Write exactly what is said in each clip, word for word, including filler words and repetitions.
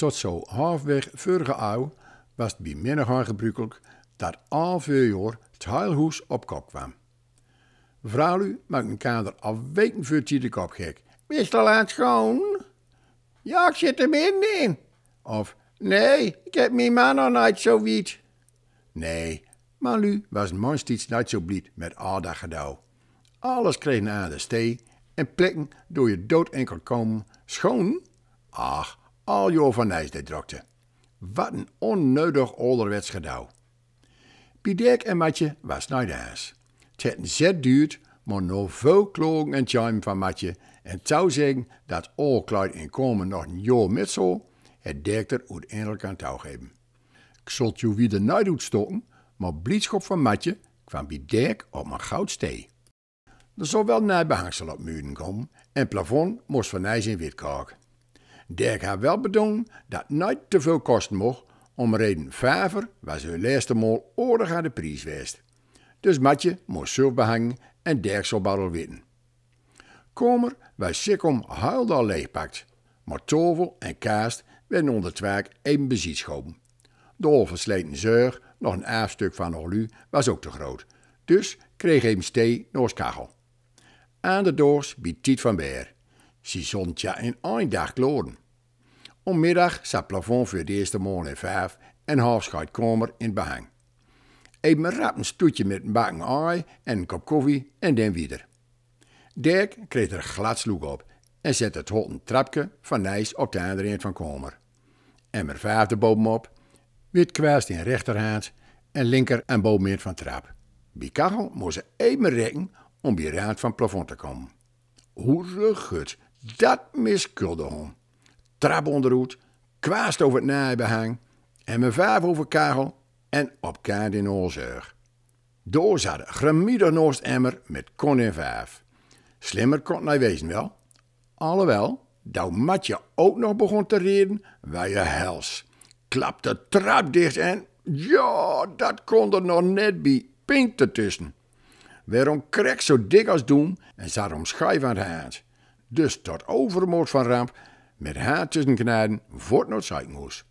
Tot zo halfweg vörige eeuw was 't bie mennigein gebrukelk dat al veurjoar 't heil hoes op kop kwam. Vrouwlu maakten elkander al weken veur tied de kop gek: "Bist al aan 't schoon?" "Ja, ik zit er midden in." Of: "Nee, ik heb mien man nog nooit zo wiet." Nee, manlu wasen manstieds nooit zo blied met al dat gedouw. Alles kreeg 'n ander stee en plekken door je dood enkel komen: "Schoon? Ach, al joa van nijs de drokte." Wat 'n onneudig alderwets gedouw. Bie Daek en Matje was 't nooit aas. 't Hett 'n zet duurd, maar nao veul klogen en tjaim van Matje en toezeggen dat al kluid in komen nog 'n joa mit zol, hett Daek d'r oeteindelik aan toegeven. "Ik zol 't joa wieter nooit oetstoken, maar bliedschop van Matje kwam bie Daek op 'n goud stee. D'r zol wel nij behangsel op muiden komen en 't plafond mos van nijs in wit kaok." Daek haw wel bedoongen dat 't nooit te veul kosten mocht, om reden Faver was heur leste mol oordig aan de pries west. Dus Matje mos zülf behangen en Daek zol baddel witten. Komer was sikkom heil dal leeg pakt, maar tovel en kaast werden onder 't wark even beziet schoven. De al versleten zörg, nog 'n aafstuk van nog lu, was ok te groot, dus kreeg even stee naos kachel. Aanderdaags bie tied van baer. Zie zollen 't ja in ein dag kloren. Om middag zat 't plafond veur de eerste mol in faaf en half schoot Komer in 't behang. Even rap 'n stoetje met 'n bakken aai en 'n kop koffie en den wieter. Daek kreeg d'r glad sloek op en zette 't houten trapke van nijs op de andere end van Komer. Emmer faaf d'r bovenop, wit kwaast in rechterhand en linker en bovenend van trap. Bie kachel mos ze even rekken om bie raand van plafond te komen. Hoeregut, dat miskulde hom. Trap onderoet, kwaast over 't nij behang, emmer faaf over kachel en op kaart in al zörg. Dao zat 'r, gremiedig naos 't emmer met kon en faaf. Slimmer kon 't nij wezen wel. Alhoewel, dao Matje ok nog begon te reden, waar je hels. Klap de trap dicht en, ja, dat kon d'r nog net bie, pink ertussen. Weer hom krek zo dik as doem en zat hom schuif aan 't haand. Dus tot overmoot van ramp, met haand tussen knaden, voort nao 't ziekenhoes.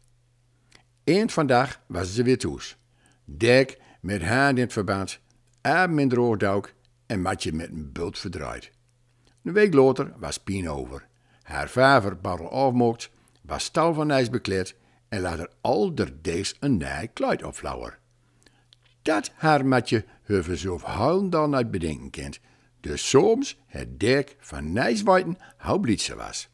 Eind van dag wassen ze weer thoes. Daek met haand in 't verband, arm in droog dook en Matje met 'n bult verdreid. 'N week later was pien over. Har faver baddel aofmokt, was stal van nijs beklet en lag d'r alderdeegs 'n nij kluid op floer. Dat har Matje heur verzulf heilendal nij bedinken kent, dus soms hett Daek van nijs weiten how blied ze was.